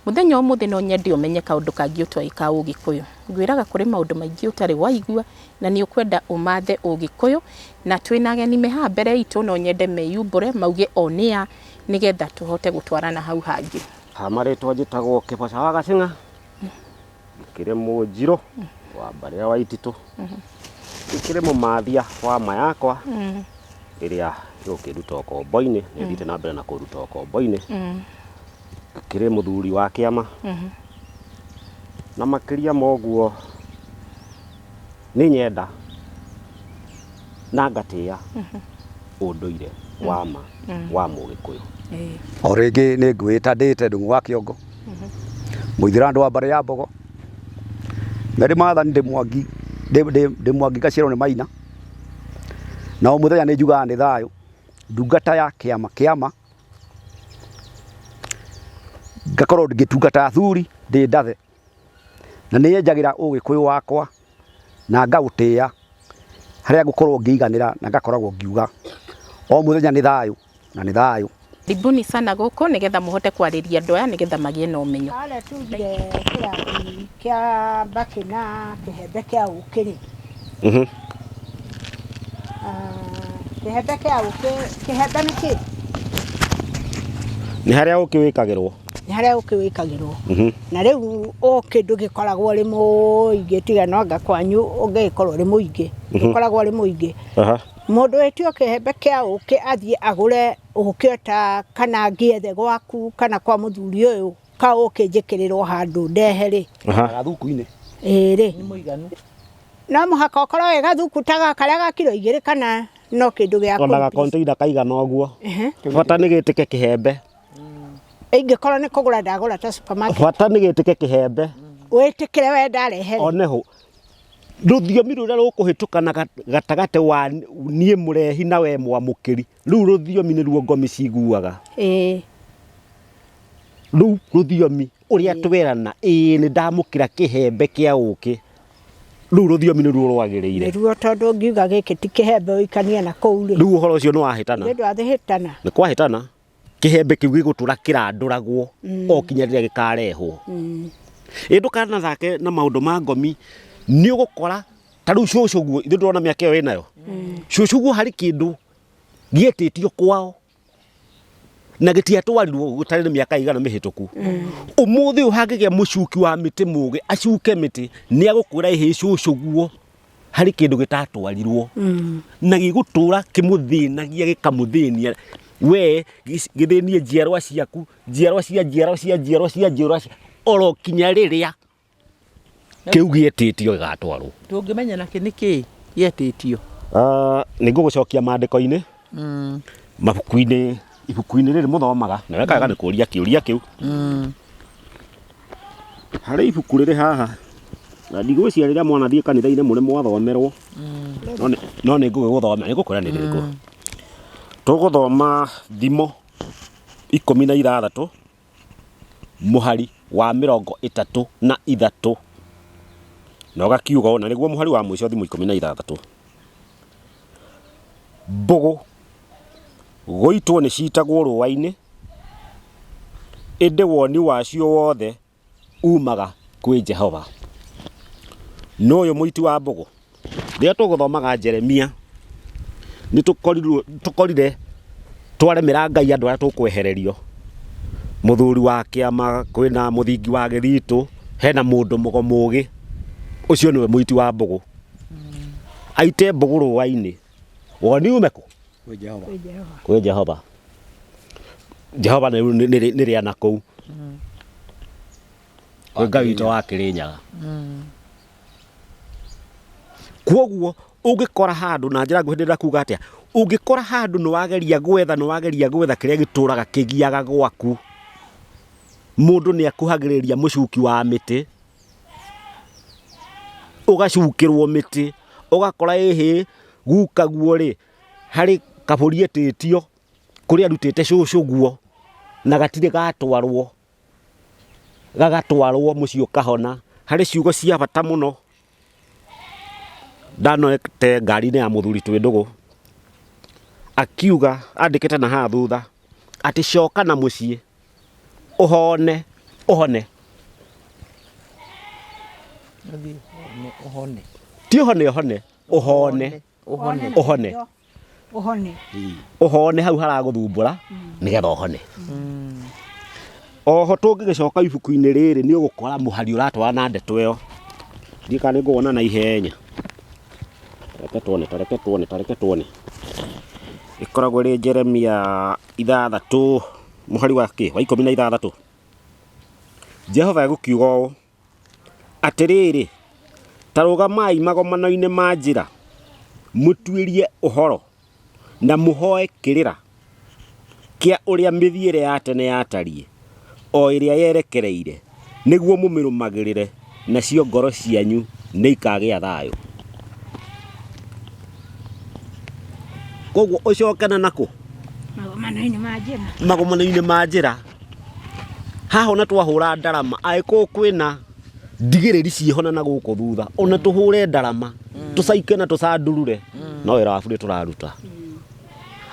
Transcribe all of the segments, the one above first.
Mũthenya wa ũmũthĩ no nyende ũmenye kaũndũ kangĩ ũtoĩ ka ũgĩkũyũ. Ngwĩraga kũrĩ maũndũ maingĩ ũtarĩ waigua na nĩ ũkwenda ũmathe ũgĩkũyũ, na twĩna ageni me haha mbere itũ no nyende meyumbũre mauge o nĩa nĩgetha tũhote gũtwarana hau hangĩ. Ha marĩtwa njĩtagwo Kĩboca wa Gacĩng'a, ngĩkĩrĩ Mũnjirũ wa mbarĩ ya Waititũ, ngĩkĩrĩ mũmathia wa ma yakwa ĩrĩa ĩgũkĩnduta ũkombo-inĩ, nĩ ĩthiĩte na mbere na kũnduta ũkombo-inĩ, ngĩkĩrĩ mũthuri wa kĩama, na makĩria ma ũguo nĩ nyenda na ngatĩa ũndũire wa ma wa Mũgĩkũyũ. O rĩngĩ nĩ ngwĩta ndĩte Ndung'u wa Kĩongo, mũithĩrandũ wa mbarĩ ya Mbogo, na ndĩ maathani ndĩ Mwangi, ndĩ Mwangi ngaciarwo nĩ Maina, na o mũthenya nĩ njugaga nĩ thayũ, ndungata ya kĩama kĩa ma, ngakorwo ngĩtungata athuri ndĩ ndathe, na nĩ nyenjagĩra ũgĩkũyũ wakwa na ngaũtĩa harĩa ngũkorwo ngĩiganĩra na ngakoragwo ngiuga o mũthenya nĩ thayũ na nĩ thayũ. Karibuni sana gũkũ nĩgetha mũhote kwarĩria andũ aya nĩgetha magĩe na ũmenyo. Harĩa tugire kĩrathi kĩa mbakĩ na kĩhembe kĩa ũkĩ rĩ, kĩhembe kĩa ũkĩ, kĩhembe nĩ kĩ? Nĩ harĩa ũkĩ wĩkagĩrwo. Nĩ harĩa ũkĩ wĩkagĩrwo. Na rĩu ũkĩ ndũgĩkoragwo ũrĩ mũingĩ tiga no anga kwanyu ũngĩgĩkorwo ũrĩ mũingĩ, ndũkoragwo ũrĩ mũingĩ. Mũndũ wĩtio kĩhembe kĩa ũkĩ athiĩ agũre ũkĩ ota kana angĩethe gwaku kana kwa mũthuri ũyũ ka ũkĩ njĩkĩrĩrwo handũ ndehe rĩ. Gathuku-inĩ. Ĩĩ rĩ. No mũhaka ũkorwo wĩ gathuku ta gaka karĩa ga kiro igĩrĩ kana no kĩndũ gĩa Ona ga container kaigana ũguo. Bata nĩ gĩtĩke kĩhembe. Ingĩkorwo nĩ kũgũra ndagũra ta supermarket. Bata nĩ gĩtĩke kĩhembe. Wĩtĩkĩre we ndarehe. One ho. Rũthiomi rũrĩa rũkũhĩtũkana gatagatĩ wa niĩ mũrehi na we mwamũkĩri, rũu rũthiomi nĩruo ngomi ciguaga. Rũu rũthiomi ũrĩa twerana, ĩĩ nĩ ndamũkĩra kĩhembe kĩa ũkĩ, rũu rũthiomi nĩruo rwagĩrĩire. Nĩruo tondũ ũngiuga gĩkĩ ti kĩhembe ũikanie na kũu rĩ. Rĩu ũhoro ũcio nĩ wahĩtana. Nĩ ndwathĩhĩtana. Nĩ kwahĩtana. Kĩhembe kĩu gĩgũtũra kĩrandũragwo o kinya rĩrĩa gĩkarehwo. Ĩ ndũkanathake na maũndũ ma ngomi, nĩ ũgũkora ta rĩu cũcũ guo, ithuĩ ndũrona mĩaka ĩyo ĩnayo. Cũcũ guo harĩ kĩndũ gĩetĩtio kwao na gĩtiatwarirwo gũtarĩ na mĩaka ĩigana mĩhĩtũku. Ũmũthĩ ũyũ hangĩgĩa mũcuki wa mĩtĩ mũgĩ acuke mĩtĩ, nĩ agũkwĩra ĩhĩ cũcũ guo harĩ kĩndũ gĩtatwarirwo na gĩgũtũra kĩmũthĩnagia gĩkamũthĩnia we gĩthĩnie njiarwa ciaku, njiarwa cia njiarwa cia njiarwa cia njiarwa oro kinya rĩrĩa kĩu gĩetĩtio gĩgatwarwo. Tũngĩmenya nakĩ nĩ kĩĩ gĩetĩtio? Nĩ ngũgũcokia maandĩko-inĩ, mabuku-inĩ, ibuku-inĩ rĩrĩ mũthomaga, na wekaga nĩ kũria kĩũria kĩu. Harĩ ibuku rĩrĩ haha, na ndigwĩciria rĩrĩa mwanathiĩ kanitha-inĩ mũrĩ mwathomerwo, no nĩ ngũgĩgũthomera, nĩ ngũkwĩra nĩ rĩrĩkũ. Tũgũthoma Thimo 16 mũhari wa 33 na ũgakiuga ũũ, na nĩguo mũhari wa mũico Thimo 16, mbũgũ gũitwo nĩ citagwo rũa-inĩ, ĩndĩ woni wacio wothe umaga kwĩ Jehova. Nũ ũyũ mũiti wa mbũgũ? Rĩrĩa tũgũthomaga Jeremia nĩ tũkorire twaremera Ngai andũ arĩa tũkwehererio. Mũthuri wa kĩama, kwĩna mũthingi wa gĩthitũ, hena mũndũ mũgo mũgĩ, ũcio nĩwe mũiti wa mbũgũ. Aite mbũgũ rũa-inĩ, woni ume kũ? Kwĩ Jehova. Kwĩ Jehova. Jehova nĩ rĩa na kũu. Kwĩ Ngai witũ wa Kĩrĩnyaga. Kwoguo ũngĩkora handũ na njĩra nguhĩ ndĩrenda kuga atĩa, ũngĩkora handũ nĩ wageria gwetha nĩ wageria gwetha kĩrĩa gĩtũraga kĩgiaga gwaku, mũndũ nĩ akuhagĩrĩria mũcuki wa mĩtĩ, ũgacukĩrwo mĩtĩ, ũgakora ĩhĩ guka guo rĩ, harĩ kabũri etĩtio kũrĩa arutĩte cũcũ guo na gatirĩ gatwarwo, gagatwarwo mũciĩ ũkahona. Harĩ ciugo cia bata mũno ndanoete ngari-inĩ ya mũthuri twĩ ndũgũ, akiuga andĩkĩte na haha thutha atĩ coka na mũciĩ ũhone Ũhone. Ũthiĩ ũhone, ũhone. Ti ũhone ũhone, ũhone. Ũhone. Ũhone. Ũhone. Ũhone hau haragũthumbũra nĩgetha ũhone. Oho tũngĩgĩcoka ibuku-inĩ rĩrĩ nĩ ũgũkora mũhari ũratwarana na ndeto ĩyo. Ndiũĩ kana nĩ ngũwona na ihenya. Reke tuone, ta reke tuone, ta reke tuone. Ĩkoragwo ĩrĩ Jeremia 6 mũhari wa kĩ? Wa 16. Jehova egũkiuga ũũ, Atĩrĩrĩ, ta rũgamai magomano-inĩ ma njĩra, mũtuĩrie ũhoro, na mũhoe kĩrĩra kĩa ũrĩa mĩthiĩre ya tene yatariĩ, o ĩrĩa yerekereire, nĩguo mũmĩrũmagĩrĩre, nacio ngoro cianyu nĩikagĩa thayũ. Koguo ũcoke na nakũ? Magomano-inĩ ma njĩra. Magomano-inĩ ma njĩra. Haha ona twahũra ndarama angĩkorwo kwĩna ndigĩrĩri ciĩho na gũkũ thutha ona tũhũre ndarama tũcaike na tũcandurure no wĩra wa burĩ tũraruta.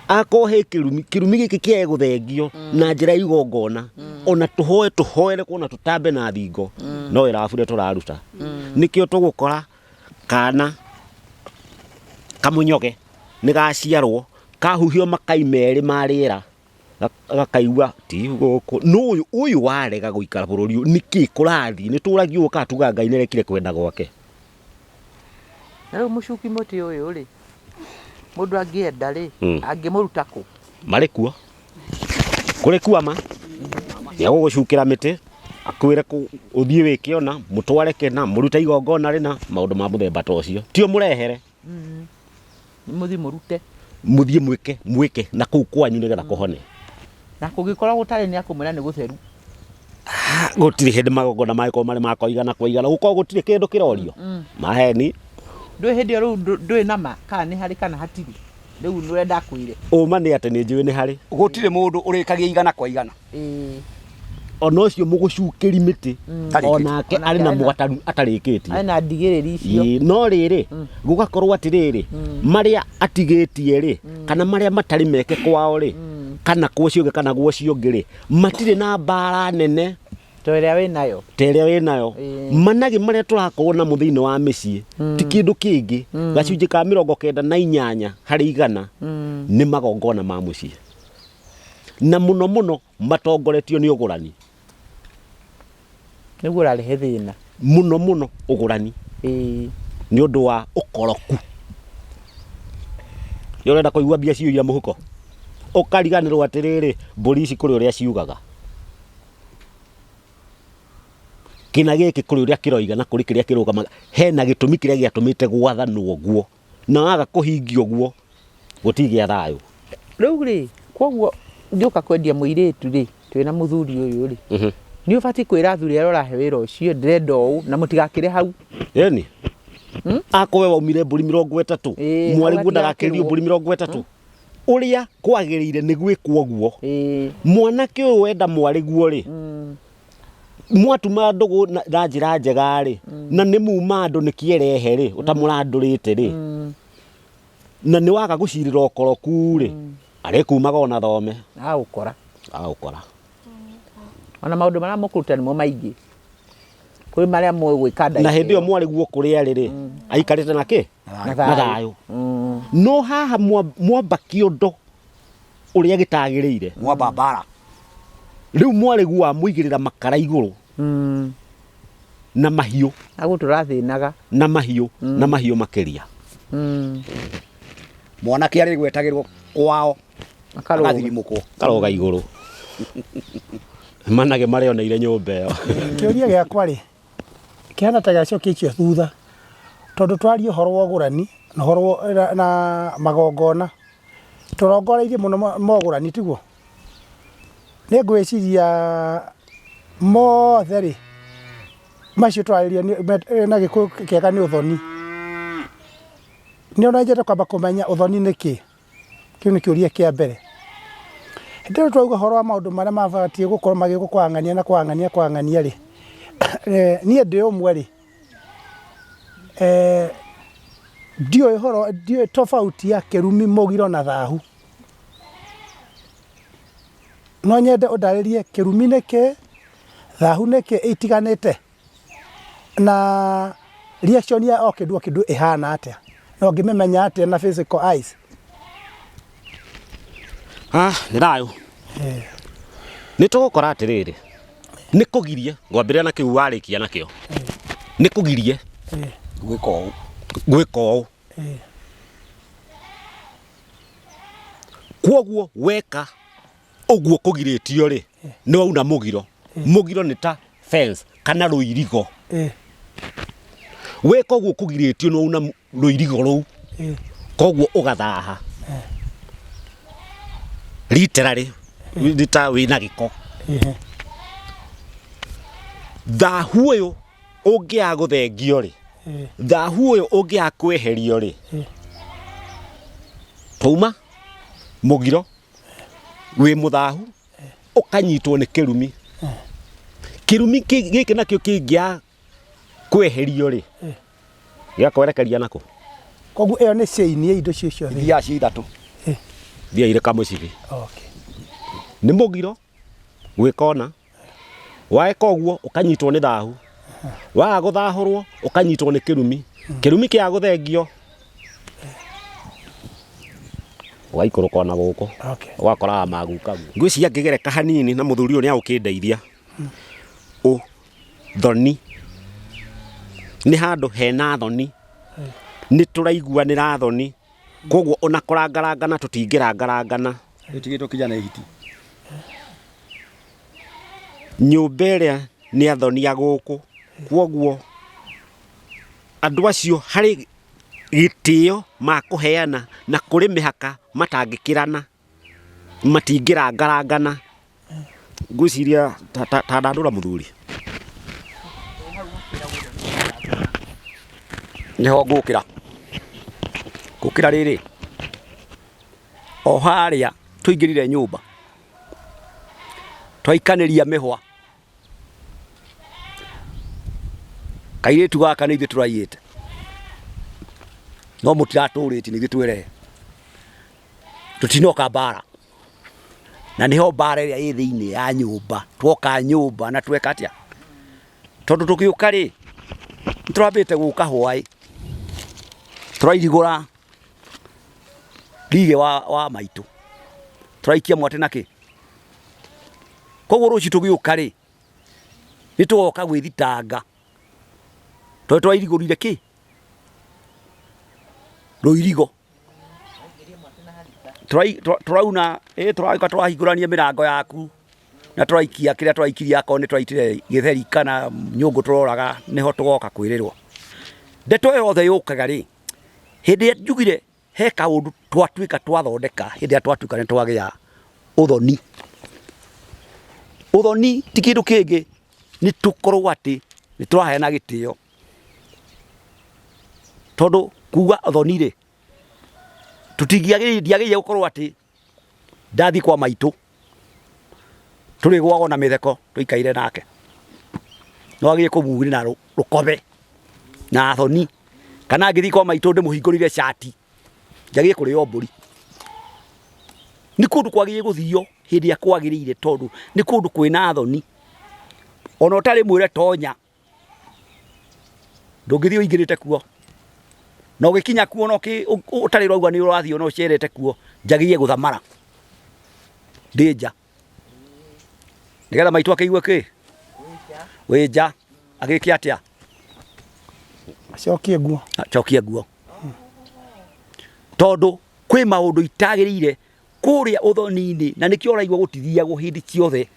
Akorwo he kĩrumi, kĩrumi gĩkĩ kĩae gũthengio na njĩra ya igongona ona tũhoe tũhoere kuona tũtambe na thingo no wĩra wa burĩ tũraruta. Nĩkĩo tũgũkora kana kamũnyoge nĩ gaciarwo kahuhio makai merĩ ma rĩera gakaigua ti gũkũ no ũyũ ũyũ warega gũikara bũrũri ũyũ nĩkĩ kũrathiĩ nĩ tũragio ũũ kana tugaga Ngai nĩarekire kwenda gwake. Na rĩu mũcuki mũtĩ ũyũ rĩ, mũndũ angĩenda rĩ, angĩmũruta kũ? Marĩ kuo. Kũrĩ kuama, nĩ egũgũcukĩra mĩtĩ, akwĩre ũthiĩ wĩke ũna, mũtware kĩna, mũrute igongona rĩna, maũndũ ma mũthemba ta ũcio. Ti ũmũrehere. Mũthiĩ mũrute. Mũthiĩ mwĩke, mwĩke na kũu kwanyu nĩgetha kũhone. Na kũngĩkorwo gũtarĩ nĩ akũmwĩra nĩ gũtheru. Gũtirĩ hĩndĩ magongona mangĩkorwo marĩ ma kwa igana kwa igana, gũkorwo gũtirĩ kĩndũ kĩrorio. Maheni. Ndũĩ hĩndĩ ĩyo rĩu ndũĩ na ma kana nĩ harĩ kana hatirĩ. Rĩu nĩ ũrenda akwĩre. Ũma nĩ atĩ nĩ njũĩ nĩ harĩ. Gũtirĩ mũndũ ũrĩkagia igana kwa igana. Ĩĩ. Ona ũcio mũgũcukĩri mĩtĩ Ndarĩkĩtie. onake arĩ na mwataru atarĩkĩtie. Arĩ na ndigĩrĩri icio. Ĩĩ, no rĩrĩ gũgakorwo atĩrĩrĩ marĩa atigĩtie rĩ kana marĩa matarĩ meke kwao rĩ kana kwa ũcio ũngĩ kana gwa ũcio ũngĩ rĩ matirĩ na mbara nene Ta ĩrĩa wĩ nayo. ta ĩrĩa wĩ nayo. Ĩĩ. Managĩ marĩa tũrakorwo namo thĩinĩ wa mĩciĩ ti kĩndũ kĩngĩ gacunjĩ ka 98 harĩ igana nĩ magongona ma mũciĩ na mũno mũno matongoretio nĩ ũgũrani. Nĩguo ũrarehe thĩna. Mũno mũno ũgũrani. Ĩĩ. Nĩ ũndũ wa ũkoroku. Nĩ ũrenda kũigua mbia ciyũire mũhuko? Ũkariganĩrwo atĩrĩrĩ, mbũri ici kũrĩ ũrĩa ciugaga. Kĩna gĩkĩ kũrĩ ũrĩa kĩroiga na kũrĩ kĩrĩa kĩrũgamaga. Hena gĩtũmi kĩrĩa gĩatũmĩte gwathanwo ũguo. Na waga kũhingia ũguo, gũtigĩa thayũ. Rĩu rĩ, kwoguo ngĩũka kwendia mũirĩtu rĩ, twĩna mũthuri ũyũ rĩ, nĩ ũbatiĩ kwĩra athuri arĩa ũrahe wĩra ũcio ndĩrenda ũũ na mũtigakĩre hau. Ĩni. Akorwo we waumire mbũri 30, Ĩĩ, mwarĩguo hau ndagakĩrio hatigakĩrwo. mbũri 30. Ũrĩa kwagĩrĩire nĩ gwĩkwo ũguo. Ĩĩ. Mwanake ũyũ wenda mwarĩguo rĩ, mwatuma ndũgũ na njĩra njega rĩ, na nĩ muma andũ nĩ kĩerehe rĩ, ũtamũrandũrĩte rĩ, na nĩ waga gũcirĩra ũkoroku rĩ, arĩkumaga ona thome. Agũkora. Agũkora. Ona maũndũ marĩa mũkũruta nĩmo maingĩ. Kwĩ marĩa mũĩ gwĩka Na hĩndĩ ĩyo ndagĩka ĩyo. mwarĩguo kũrĩa arĩ rĩ, aikarĩte na kĩ? Na Na thayũ. thayũ. No haha mwamba kĩondo ũrĩa gĩtagĩrĩire. Mwamba mbara. Rĩu mwarĩguo wamũigĩrĩra makara igũrũ. Na mahiũ. Agũtũra thĩnaga. Na mahiũ, na mahiũ makĩria. Mwanake arĩgwetagĩrwo kwao. Akarũga. Agathirimũkwo. Karoga igũrũ. Manage marĩoneire nyũmba ĩyo. Kĩũria gĩakwa rĩ, kĩhana ta gĩacoketio thutha, tondũ twaria ũhoro wa ũgũrani na ũhoro wa, na magongona, tũrongoreirie mũno mogũrani tiguo? Nĩ ngwĩciria mothe rĩ, macio tũrarĩria na Gĩkũyũ kĩega nĩ ũthoni. Nĩ no nyende kwamba kũmenya ũthoni nĩ kĩ? Kĩu nĩ kĩũria kĩa mbere. Hĩndĩ ĩyo twauga ũhoro wa maũndũ marĩa mabatiĩ gũkorwo magĩũka kwa ng'ania na kwa ng'ania kwa ng'ania rĩ, niĩ ndĩ ũmwe rĩ, ndiũĩ ũhoro, ndiũĩ tofauti ya kĩrumi, mũgiro na thahu. No nyende ũndarĩrie kĩrumi nĩ kĩĩ, Thahu nĩ kĩ itiganĩte na reaction ya o kĩndũ o kĩndũ ĩhana atĩa na ũngĩmĩmenya atĩa na physical eyes? Ah, nĩ thayũ. Nĩ tũgũkora atĩrĩrĩ, nĩ kũgirie, ngwambĩrĩria na kĩu warĩkia nakĩo, nĩ kũgirie Gwĩka ũũ. Gwĩka ũũ. Kwoguo weka ũguo kũgirĩtio rĩ, nĩ wauna mũgiro. Mũgiro nĩ ta fence kana rũirigo. Weka ũguo kũgirĩtio nĩ wauna rũirigo rũu. Koguo ũgathaha. Literally nĩ ta wĩna gĩko. Thahu ũyũ ũngĩaga gũthengio rĩ, thahu ũyũ ũngĩaga kweherio rĩ, twauma mũgiro wĩ mũthahu ũkanyitwo nĩ kĩrumi. Kĩrumi gĩkĩ nakĩo kĩngĩaga kweherio rĩ, gĩgakwerekeria nakũ? Koguo ĩyo nĩ chain ya indo icio ciothe. Ithiaga ciĩ ithatũ. Thiaga irĩ kamũcibi. Okay. Nĩ mũgiro gwĩka ũna, weka ũguo ũkanyitwo nĩ thahu, waga gũthahũrwo ũkanyitwo nĩ kĩrumi, kĩrumi kĩaga gũthengio ũgaikũrũka ona gũkũ. Okay. Ũgakoraga magukaguo. Ngwĩciria ngĩgereka hanini na mũthuri ũyũ nĩ agũkĩndeithia. Ũthoni nĩ handũ hena thoni, nĩ tũraiguanĩra thoni, koguo ona kũrangarangana tũtingĩrangarangana. Ĩtigĩtwo kinya nĩ hiti. Nyũmba ĩrĩa nĩ athoni a gũkũ, koguo andũ acio harĩ gĩtĩo makũheana na kũrĩ mĩhaka matangĩkĩrana, matingĩrangarangana. Ngwĩciria ta ndandũra mũthuri. Nĩho ngũkĩra. Ngũkĩra rĩrĩ, o harĩa tũingĩrire nyũmba, twaikanĩria mĩhwa, kairĩtu gaka nĩ ithuĩ tũraiyĩte, no mũtiratũrĩtie nĩ ithuĩ twerehe. Tũtinoka mbara, na nĩho mbara ĩrĩa ĩ thĩinĩ ya nyũmba, twoka nyũmba na tweka atĩa? Tondũ tũgĩũka rĩ, nĩ tũrambĩte gũka hwaĩ, tũrairigũra rigĩ wa maitũ, tũraikia mwatĩ na kĩ. Koguo rũciũ tũgĩũka rĩ, nĩ tũgoka gwĩthitanga tondũ tũrairigũrire kĩ? Rũirigo. Tũrauna, tũroka tũrahingũrania mĩrango yaku na tũraikia kĩrĩa tũraikirie akorwo nĩ tũraitire gĩtheri kana nyũngũ tũroraga nĩho tũgoka kwĩrĩrwo. Ndeto ĩyo yothe yũkaga rĩ, hĩndĩ ĩrĩa njugire he kaũndũ twatuĩka twathondeka hĩndĩ ĩrĩa twatuĩka nĩ twagĩa ũthoni. Ũthoni ti kĩndũ kĩngĩ nĩ tũkorwo atĩ nĩ tũraheana gĩtĩo. Tondũ kuga ũthoni rĩ, tũtingĩagĩrĩire ndiagĩrĩire gũkorwo atĩ ndathiĩ kwa maitũ tũrĩgũagwo na mĩtheko tũikaire nake. No agĩrĩire kũmugĩra na rũkobe na thoni. Kana ngĩthiĩ kwa maitũ ndĩmũhingũrĩre cati njagĩrĩire kũrĩo mbũri. Nĩ kũndũ kwagĩrĩire gũthio hĩndĩ ĩrĩa kwagĩrĩire tondũ nĩ kũndũ kwĩna thoni. Ona ũtarĩ mwĩre tonya ndũngĩthiĩ ũingĩrĩte kuo. Na ũgĩkinya kuo ona ũtarĩ ũrauga nĩ ũrathiĩ ona ũcerete kuo, njagĩrĩire gũthamara ndĩ nja. Nĩgetha maitũ akĩigue kĩ? Wĩ nja. Agĩke atĩa? Acokie nguo. Acokie nguo. Tondũ kwĩ maũndũ itagĩrĩire kũrĩa ũthoni-inĩ na nĩkĩo ũraigua gũtithiagwo hĩndĩ ciothe,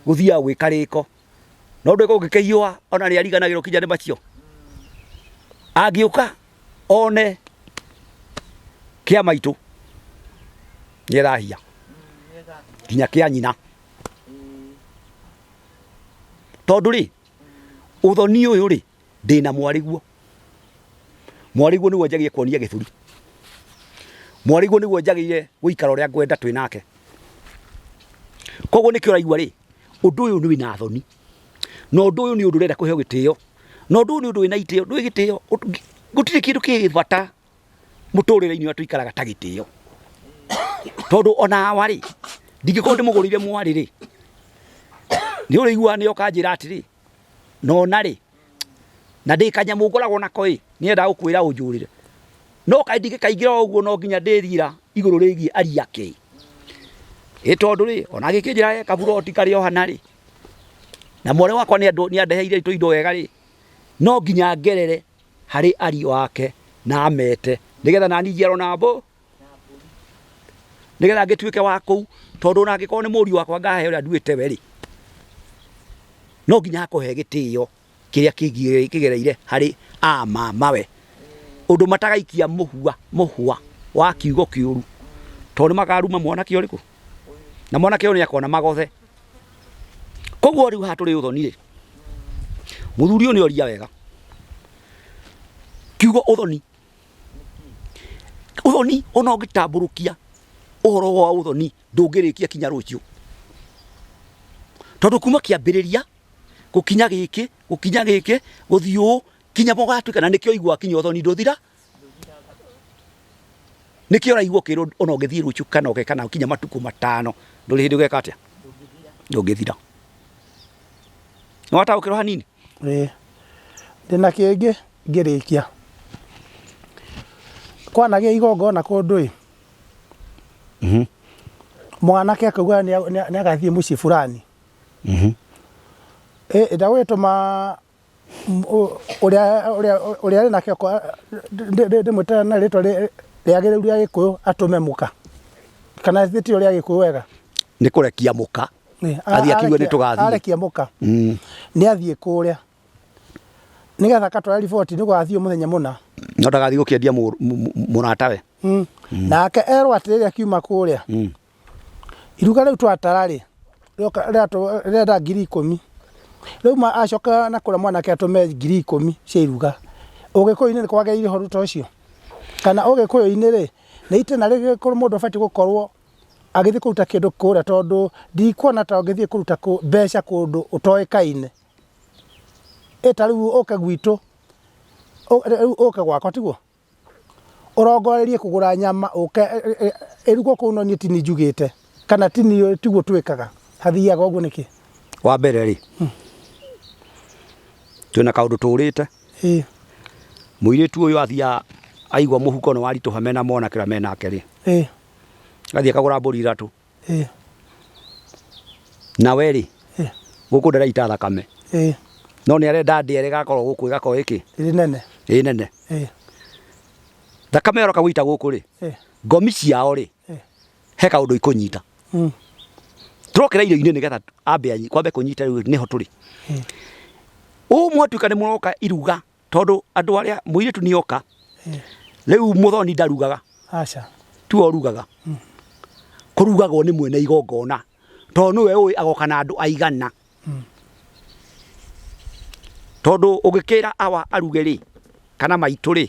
gũthiagwo gwĩ karĩko. No ndũĩ kũngĩkĩhiũha ona nĩ ariganagĩrwo kinya nĩ macio. Angĩũka one kĩa maitũ nĩ ethahia nginya kĩa nyina. Tondũ rĩ, ũthoni ũyũ rĩ, ndĩna mwarĩguo. Mwarĩguo nĩguo njagĩrĩire kuonia gĩthũri. Mwarĩguo nĩguo njagĩrĩire gũikara ũrĩa ngwenda twĩ nake. Koguo nĩkĩo ũraigua rĩ, ũndũ ũyũ nĩ wĩna thoni. Na ũndũ ũyũ nĩ ũndũ ũrenda kũheo gĩtĩo. Na ũndũ ũyũ nĩ ũndũ wĩna itĩo, ndũĩ gĩtĩo, gũtirĩ kĩndũ kĩ bata mũtũrĩre-inĩ ũrĩa tũikaraga ta gĩtĩo. Tondũ ona awa rĩ, ndingĩkorwo ndĩmũgũrĩire mwarĩ rĩ, Nĩ ũrĩiguaga nĩ oka njĩra atĩrĩ, nona rĩ, na ndĩ kanyamũ ngoragwo nako ĩ, nĩendaga gũkwĩra ũnjũrĩre. No kaĩ ndingĩkaingĩra o ũguo no nginya ndĩthiĩra igũrũ rĩgiĩ ariake. Ĩ tondũ rĩ, ona angĩkĩnjĩra he kaburoti karĩ o hana rĩ, na mwarĩ wakwa nĩ andeheire tũindo wega rĩ, no nginya ngerere harĩ ariũ ake na amete nĩgetha nani njiarwo na mbũ nĩgetha ngĩtuĩke wa kũu tondũ ona angĩkorwo nĩ mũriũ wakwa ngahe ũrĩa nduĩte we rĩ, no nginya akũhe gĩtĩo kĩrĩa kĩgereire harĩ a mamawe ũndũ matagaikia mũhua mũhwa wa kiugo kĩũru tondũ nĩ makaruma mwanake ũrĩkũ na mwanake ũyũ nĩ akona magothe. Koguo rĩu haha tũrĩ ũthoni rĩ, mũthuri ũyũ nĩ oria wega kiugo ũthoni. Ũthoni ona ũngĩtambũrũkia ũhoro wa ũthoni ndũngĩrĩkia kinya rũciũ, tondũ kuma kĩambĩrĩria gũkinya gĩkĩ gũkinya gĩkĩ gũthiĩ ũũ kinya mũgatuĩka, na nĩkĩo ũiguaga kinya ũthoni ndũthira. Nĩkĩo ũraigua ũkĩrwo ona ũngĩthiĩ rũciũ kana ũke kana kinya matukũ matano ndũrĩ hĩndĩ ũgeka atĩa, ndũngĩthira. Nĩwataũkĩrwo hanini? Ĩĩ. Ndĩna kĩngĩ ngĩrĩkia. Kwanagĩa igongona kũndũ ĩ, mwanake akauga nĩ agathiĩ mũciĩ fulani. Ĩ ndagũgĩtũma ũrĩa ũrĩa ũrĩa arĩ nake ndĩmwĩte na rĩtwa rĩagĩrĩru rĩa Gĩkũyũ atũme mũka. Kana ti rĩa Gĩkũyũ wega? Nĩ kũrekia mũka. Athiĩ akiuge nĩ tũgathiĩ. Arekia mũka. Nĩ athiĩ kũrĩa. Nĩgetha akatwara riboti nĩ gũgathiĩ mũthenya mũna. No ndagathiĩ gũkĩendia mũratawe. Nake erwo atĩrĩrĩ akiuma kũrĩa. Iruga rĩu twatara rĩ, rĩrenda 10,000. Rĩu acoka na kũrĩa mwanake atũme 10,000 cia iruga. Ũgĩkũyũ-inĩ nĩ kwagĩrĩire ũhoro ta ũcio? Kana ũgĩkũyũ-inĩ rĩ, nĩ itĩna rĩrĩkũ mũndũ abatiĩ gũkorwo agĩthiĩ kũruta kĩndũ kũrĩa tondũ ndikuona ta ũngĩthiĩ kũruta mbeca kũndũ ũtoĩkaine. Ĩ ta rĩu ũke gwitũ, rĩu ũke gwakwa tiguo? Ũrongoreirie kũgũra nyama ũke ĩrugwo kũu no niĩ ti niĩ njugĩte kana ti niĩ tiguo twĩkaga. Hathiaga ũguo nĩkĩ? Wa mbere rĩ, twĩna kaũndũ tũrĩte. Ĩĩ. Mũirĩtu ũyũ athiaga aigua mũhuko nĩ waritũha mena mwanake ũrĩa menake rĩ, Ĩĩ. athiĩ akagũra mbũri ithatũ. Ĩĩ. Nawe rĩ, Ĩĩ. gũkũ ndaraita thakame. Ĩĩ. No nĩ arenda ndĩa ĩrĩa ĩgakorwo gũkũ ĩgakorwo ĩkĩ? Ĩrĩ nene. Ĩ nene. Ĩĩ. Thakame ĩroka gũita gũkũ rĩ, Ĩĩ. ngomi ciao rĩ, Ĩĩ. he kaũndũ ikũnyita. Tũrokĩra irio-inĩ nĩgetha ambe kwambe kũnyita rĩu nĩho tũrĩ. Ĩĩ. Ũũ mwatuĩka nĩ mũroka iruga tondũ andũ arĩa mũirĩtu nĩ oka. Rĩu mũthoni ndarugaga. Aca. Tiwe ũrugaga. Kũrugagwo nĩ mwene igongona tondũ nĩwe ũĩ agoka na andũ aigana. Tondũ ũngĩkĩra awa aruge rĩ, kana maitũ rĩ,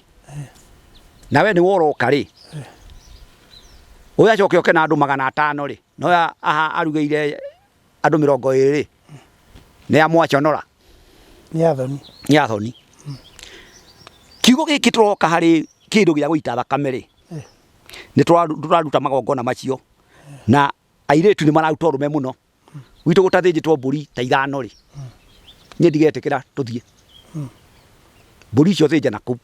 nawe nĩwe ũroka rĩ, ũyũ acoke oke na andũ 500 rĩ, na ũyũ aha arugĩire andũ 20 rĩ, nĩ amwaconora. Nĩ athoni. Nĩ athoni. Kiugo gĩkĩ tũroka harĩ kĩndũ gĩa gũita thakame rĩ, nĩ tũraruta magongona macio, na airĩtu nĩ mararuta ũrũme mũno. Gwitũ gũtathĩnjĩtwo mbũri ta ithano rĩ, niĩ ndigetĩkĩra tũthiĩ. Mbũri icio thĩnja na kũu.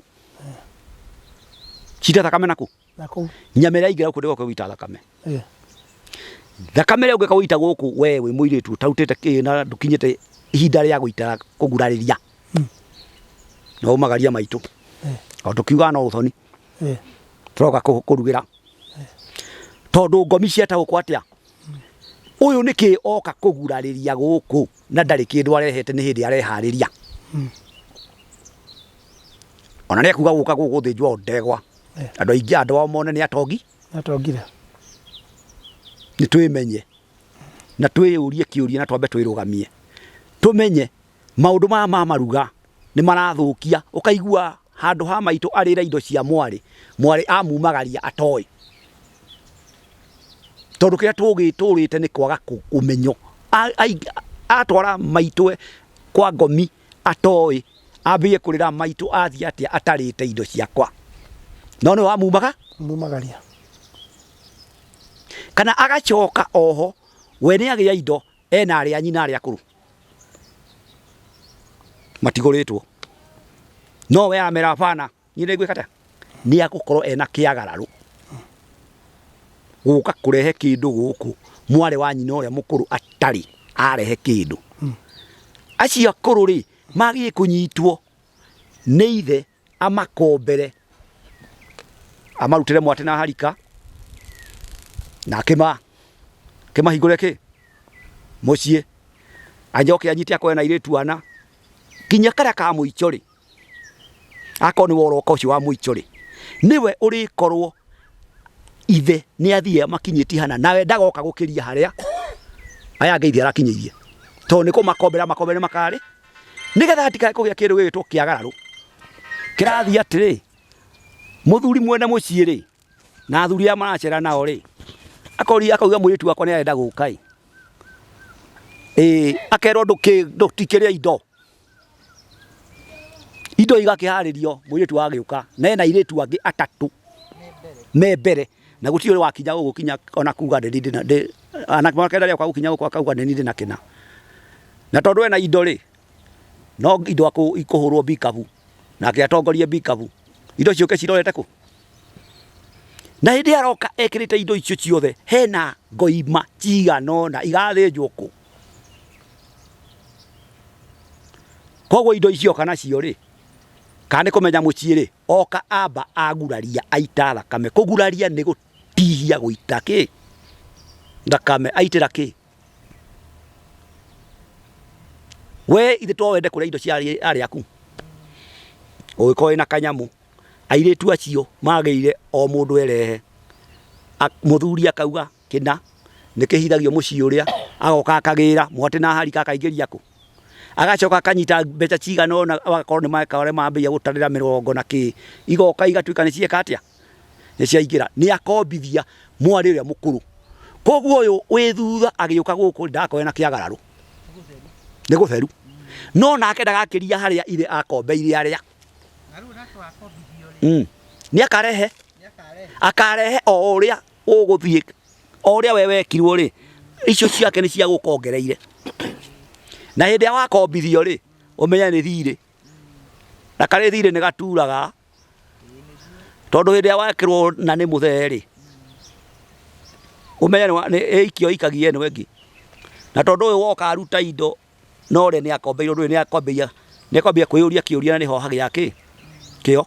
Cita thakame na kũu. Na kũu. Nyama ĩrĩa yaingĩra gũkũ ndĩgoka gũita thakame. Ĩĩ. Thakame ĩrĩa ũngĩka gũita gũkũ we wĩ mũirĩtu ũtarutĩte kĩ na ndũkinyĩte ihinda rĩa gũita kũgurarĩria. No umagaria maitũ. O tũkiugaga no ũthoni. Tũroka kũrugĩra. Tondũ ngomi ciataũkwo atĩa? Ũyũ nĩkĩ oka kũgurarĩria gũkũ na ndarĩ kĩndũ arehete nĩ hĩndĩ areharĩria. Ona nĩ ekuga gũka gũkũ gũthĩnjwo ndegwa. Andũ aingĩ andũ ao mone nĩ atongi. Atongire. Nĩ twĩmenye na twĩyũrie kĩũria na twambe twĩrũgamie. Tũmenye maũndũ maya ma maruga nĩ marathũkia. Ũkaigua handũ ha maitũ arĩre indo cia mwarĩ, mwarĩ amumagaria atoĩ. Tondũ kĩrĩa tũgĩtũrĩte nĩ kwaga ũmenyo. Atwara maitũ kwa ngomi atoĩ, ambie kũrĩra maitũ athiĩ atĩa atarĩte indo ciakwa. No nĩwe wamumaga? Mumagaria. Kana agacoka oho, we nĩ agĩa indo ena arĩa a nyina arĩa akũrũ. Matigũrĩtwo. No we amera bana, niĩ nĩngwĩka atĩa? Nĩ agũkorwo ena kĩagararũ gũka kũrehe kĩndũ gũkũ mwarĩ wa nyina ũrĩa mũkũrũ atarĩ arehe kĩndũ. Acio akũrũ rĩ, magĩĩ kũnyitwo nĩ ithe amakombere amarutĩre mwatĩ na harika na akĩma akĩmahingũre kĩ mũciĩ anjoke anyite akorwo na airĩtu ana nginya karĩa ka mũico rĩ akorwo nĩwe ũroka ũcio wa mũico rĩ nĩwe ũrĩkorwo ithe nĩ athiĩ amakinyĩtie hana nawe ndagoka gũkĩria harĩa aya angĩ ithe arakinyĩirie tondũ nĩ kũmakombera makombere makarĩ nĩgetha hatikae kũgĩa kĩndũ gĩgĩtwo kĩagararũ kĩrathiĩ atĩrĩ mũthuri mwene mũciĩ rĩ na athuri aya maracera nao rĩ akoria akauga mũirĩtu wakwa nĩ arenda gũka ĩ ĩĩ akerwo ndũtikĩrĩa indo indo igakĩharĩrio mũirĩtu agĩũka na ena airĩtu angĩ atatũ me mbere na gũtirĩ ũrĩ wakinya gũkũ kinya ona kuga ndĩ ndĩ ndĩ anake mwanake ndarĩ oka gũkinya gũkũ akauga nĩ niĩ ndĩ na kĩna na tondũ ena indo rĩ no indo ikũhũrwo mbikabu nake atongorie mbikabu indo ciũke cirorete kũ na hĩndĩ ĩrĩa aroka ekĩrĩte indo icio ciothe hena ngoima cigana ũna igathĩnjwo kũ koguo indo icio oka nacio rĩ kana nĩ kũmenya mũciĩ rĩ oka amba aguraria aita thakame kũguraria nĩ gũtihia gũita kĩ thakame aitĩra kĩ we ithe to wende kũrĩa indo cia arĩ aku ũgĩkorwo wĩna kanyamũ airĩtu acio magĩire o mũndũ erehe mũthuri akauga kĩna nĩ kĩhithagio mũciĩ ũrĩa agoka akagĩra mwatĩ na harika akaingĩria kũ agacoka akanyita mbeca cigana ũna agakorwo nĩ meka ũrĩa mambĩia gũtarĩra mĩrongo na kĩ igoka igatuĩka nĩ cieka atĩa nĩ ciaingĩra nĩ akombithia mwarĩ ũrĩa mũkũrũ koguo ũyũ wĩ thutha agĩũka gũkũ ndakorwo na kĩagararũ nĩ gũtheru no nake ndagakĩria harĩa ithe akombeire arĩa nĩ akarehe akarehe o ũrĩa ũgũthiĩ o ũrĩa we wekirwo rĩ icio ciake nĩ cia gũkongereire na hĩndĩ ĩrĩa wakombithio rĩ ũmenye nĩ thirĩ na karĩ thirĩ nĩ gaturaga tondũ hĩndĩ ĩrĩa wekĩrwo na nĩ mũthee rĩ ũmenye nĩ ĩikio ĩikagia ĩno ĩngĩ na tondũ ũyũ woka aruta indo no ũrĩa nĩ akombeirwo ndũĩ nĩ akwambĩia nĩ akwambia kwĩyũria kĩũria na nĩho hagĩa kĩ kĩo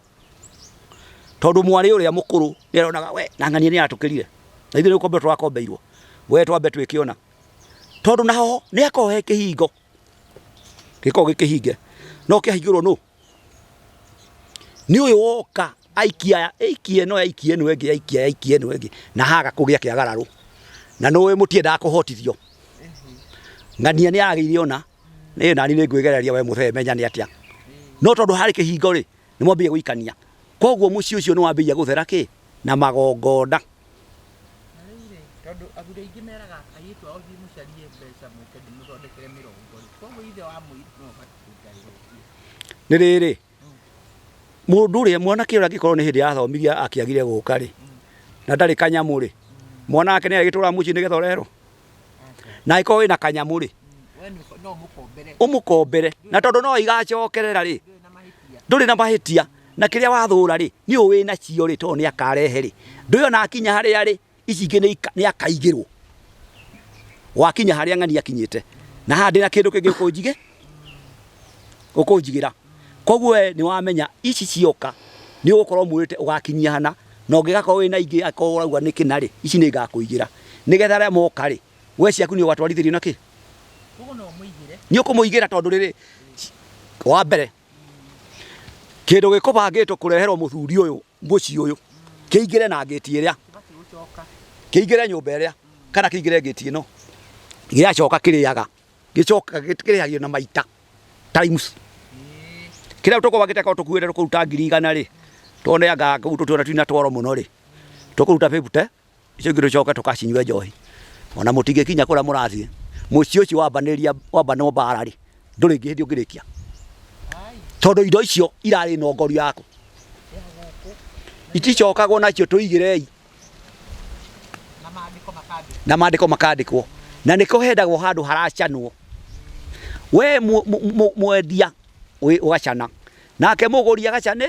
tondũ mwarĩ ũrĩa mũkũrũ nĩ aronaga we na ng'ania nĩ aratũkĩrire na ithuĩ nĩ gũkomberwo tũrakombeirwo we twambe twĩke ũna tondũ naho nĩ hakoragwo he kĩhingo gĩkoragwo gĩ kĩhinge no kĩahingũrwo nũ nĩ ũyũ woka aikia aikie ĩno aikie ĩno ĩngĩ aikia aikie ĩno ĩngĩ na haga kũgĩa kĩagararũ na nũĩ mũtiendaga kũhotithio ng'ania nĩ agĩire ona nĩ nani nĩ ngwĩgereria we mũthee menya nĩ atĩa no tondũ harĩ kĩhingo rĩ nĩ mwambĩrĩria gũikania koguo mũciĩ ũcio nĩ wambĩrĩria gũthera kĩ na magongona Na rĩu rĩ, tondũ athuri aingĩ meraga airĩtu ao thiĩ mũcarie mbeca mũke ndĩmũthondekere mĩrongo rĩ, koguo ithe wa mũirĩtu nĩwe ũbatiĩ kũruta wĩra ũcio. Nĩ rĩrĩ, mũndũ ũrĩa mwanake ũrĩa angĩkorwo nĩ hĩndĩ yathomirie akĩagire gũka rĩ, na ndarĩ kanyamũ rĩ, mwana wake nĩ arĩgĩtũraga mũciĩ nĩgetha ũrerwo? Na angĩkorwo wĩna kanyamũ rĩ, ũmũkombere, na tondũ no igacokerera rĩ, ndũrĩ na mahĩtia, na kĩrĩa wathũra rĩ, nĩ ũĩ wĩ nacio rĩ, tondũ nĩ akarehe rĩ, ndũĩ ona akinya harĩa rĩ, ici ingĩ nĩ akaigĩrwo. Wakinya harĩa ng'ania akinyĩte, na haha ndĩna kĩndũ kĩngĩ ũkũnjigĩ, ũkũnjigĩra. Koguo we nĩ wamenya ici cioka, nĩ ũgũkorwo ũmwĩrĩte ũgakinyia hana, na ũngĩgakorwo wĩna ingĩ akorwo ũrauga nĩ kĩna rĩ, ici nĩ ngakũigĩra. Nĩgetha arĩa moka rĩ, we ciaku nĩ ũgatwarithĩrio na kĩ? Nĩ ũkũmũigĩra tondũ rĩrĩ, wa mbere, kĩndũ gĩkũbangĩtwo kũreherwo mũthuri ũyũ mũciĩ ũyũ, kĩingĩre na ngĩti ĩrĩa, kĩingĩre nyũmba ĩrĩa, kana kĩingĩre ngĩti ĩno, gĩacoka kĩrĩaga, gĩcokaga kĩrĩhagio na maita times. Kĩrĩa tũkũbangĩte korwo tũkuĩte tũkũruta 100,000 rĩ, tuone anga kũu tũtũra twĩna tworo mũno rĩ, tũkũruta 50, icio ingĩ tũcoke tũkacinyue njohi. Ona mũtingĩkinya kũrĩa mũrathiĩ. Mũciĩ ũcio wambanĩria wambanwo mbara rĩ, ndũrĩ hĩndĩ ũngĩrĩkia. Tondũ indo icio irarĩ nongoru yaku. Iticokagwo nacio tũigĩrei. Na maandĩko makandĩkwo. Na nĩkĩo hendagwo handũ haracanwo. We mwendia Ũgacana nake mũgũri agacane.